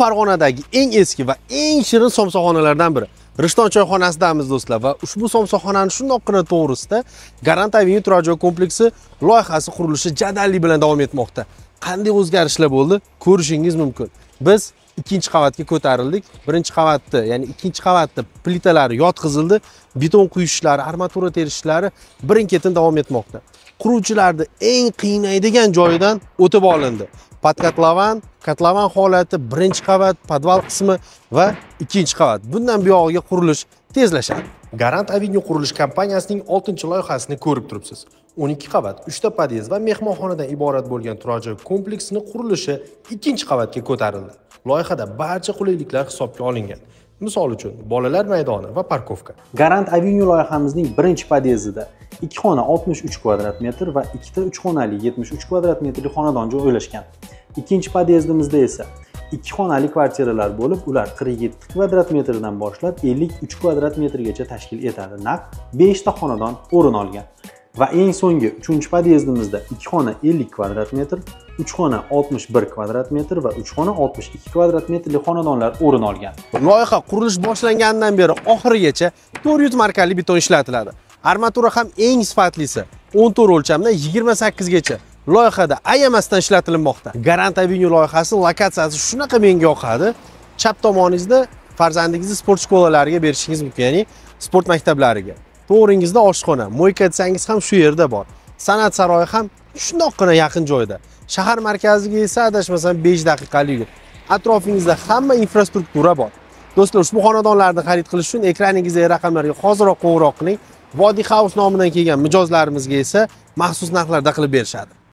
Farg'onadagi eng eski va eng shirin somsaxonalardan biri. Rishton choyxonasidamiz do'stlar va ushbu somsaxonani shundoqqina to'g'risida Garant Avenue turar joy kompleksi loyihasi qurilishi jadallik bilan davom etmoqda. Qanday o'zgarishlar bo'ldi ko'rishingiz mumkin. Biz ikkinchi qavatga ko'tarildik. Birinchi qavatda, ya'ni ikkinchi qavatda plitalari yotqizildi, beton quyish ishlari, armatura terish ishlari birin-ketin davom etmoqda. Quruvchilarni eng qiynaydigan joyidan o'tib olindi. Podkotlovan, kotlovan holati, birinchi qavat, podval qismi va ikkinchi qavat. Bundan buyog'iga qurilish tezlashadi. Garant Avenue qurilish kompaniyasining 6-loyihasini ko'rib turibsiz. 12 qavat, 3 ta podyezd va mehmonxonadan iborat bo'lgan turar joy kompleksining qurilishi ikkinchi qavatga ko'tarildi. Loyihada barcha qulayliklar hisobga olingan. Misol uchun, bolalar maydoni va parkovka. Garant Avenue loyihamizning birinchi podyezdida 2 xona 63 kvadrat metr va 2 ta 3 xonali 73 kvadrat metrli xonadon joylashgan. Ikkinchi podyezdimizda esa 2 xonali kvartiralar bo'lib, ular 47 kvadrat metrdan boshlab 53 kvadrat metrgacha tashkil etadi. Naq 5 ta xonadon o'rin olgan. Va eng so'nggi 3-podyezdimizda 2 xona 50 kvadrat metr, 3 xona 61 kvadrat metr va 3 xona 62 kvadrat metrli xonadonlar o'rin olgan. Loyiha qurilish boshlanganidan beri oxirigacha 400 markali beton ishlatiladi. Armatura ham eng sifatlisi 14 o'lchamdan 28 gacha loyihada ayamasdan ishlatilmoqda. Garant Avenue loyihasi lokatsiyasi shunaqa menga yoqadi. Chap tomoningizda farzandingizni sport shkolalariga berishingiz mumkin, ya'ni sport maktablariga. To'g'ringizda oshxona, moyka desangiz ham shu yerda bor. San'at saroyi ham shundoqqina yaqin joyda. Shahar markaziga esa adashmasam 5 daqiqalik yo'l. Atrofingizda hamma infrastruktura bor. Do'stlar, ushbu xonadonlarni xarid qilish uchun ekraningizdagi raqamlarga hoziroq qo'ng'iroq qiling. Vodiy House nomidan kelgan mijozlarimizga esa maxsus narxlarda qilib berishadi.